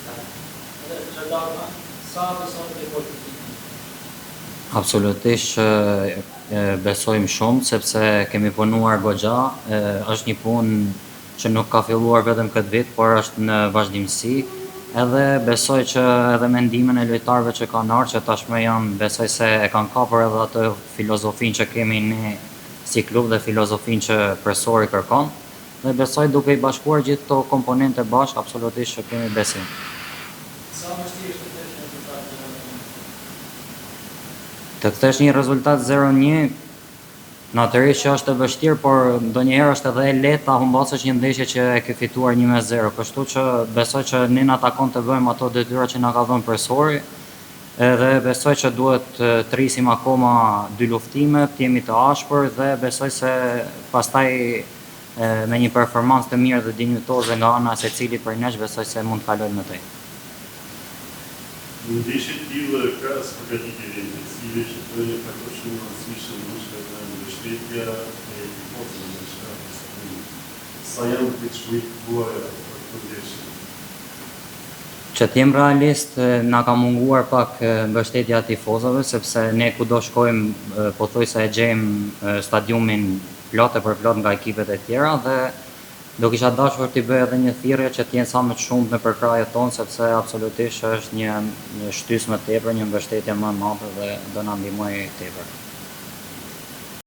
Edhe Xherdan, sa besoni te kualifikimin? Absolutisht që besojmë shumë sepse kemi punuar goxha, është një punë që nuk ka filluar vetëm këtë vit, por është në vazhdimësi. Edhe besoj që edhe me ndihmën e lojtarëve që kanë ardhur, që tashmë janë, besoj se e kanë kapur edhe atë filozofinë që kemi ne si klub dhe filozofinë që kryesori kërkon. Dhe besoj duke i bashkuar gjithë këto komponente bashkë, absolutisht që kemi besim. Sa vështirë është të kthesh një rezultat 0-1? Të kthesh një rezultat 0-1, natyrisht që është e vështirë, por ndonjëherë është edhe e lehtë ta humbasësh një ndeshje që e ke fituar 1-0, kështu që besoj që ne na takon të bëjmë ato detyra që na ka dhënë kryesori, edhe besoj që duhet të rrisim akoma dyluftime, të jemi të ashpër dhe besoj se pastaj me një performancë të mirë dhe dinjitoze nga ana e secilit prej nesh besoj se mund të kalojmë më tej. Një ndeshje të tillë krahas përgatitjeve intensive që bëni, faktor shumë i rëndësishëm është edhe mbështetja e tifozëve në shkak të stadiumit. Sa janë pritshmëritë tuaja për këtë ndeshje? Që të jem realist, na ka munguar pak mbështetja e tifozëve, sepse ne kudo shkojmë pothuajse e gjejmë stadiumin plot e përplot nga ekipet e tjera dhe do kisha dashur t'i bëj edhe një thirrje që të jenë sa më të shumtë në përkrahje tonë sepse absolutisht që është një shtysë më tepër, një mbështetje më e madhe dhe do na ndihmojë tepër.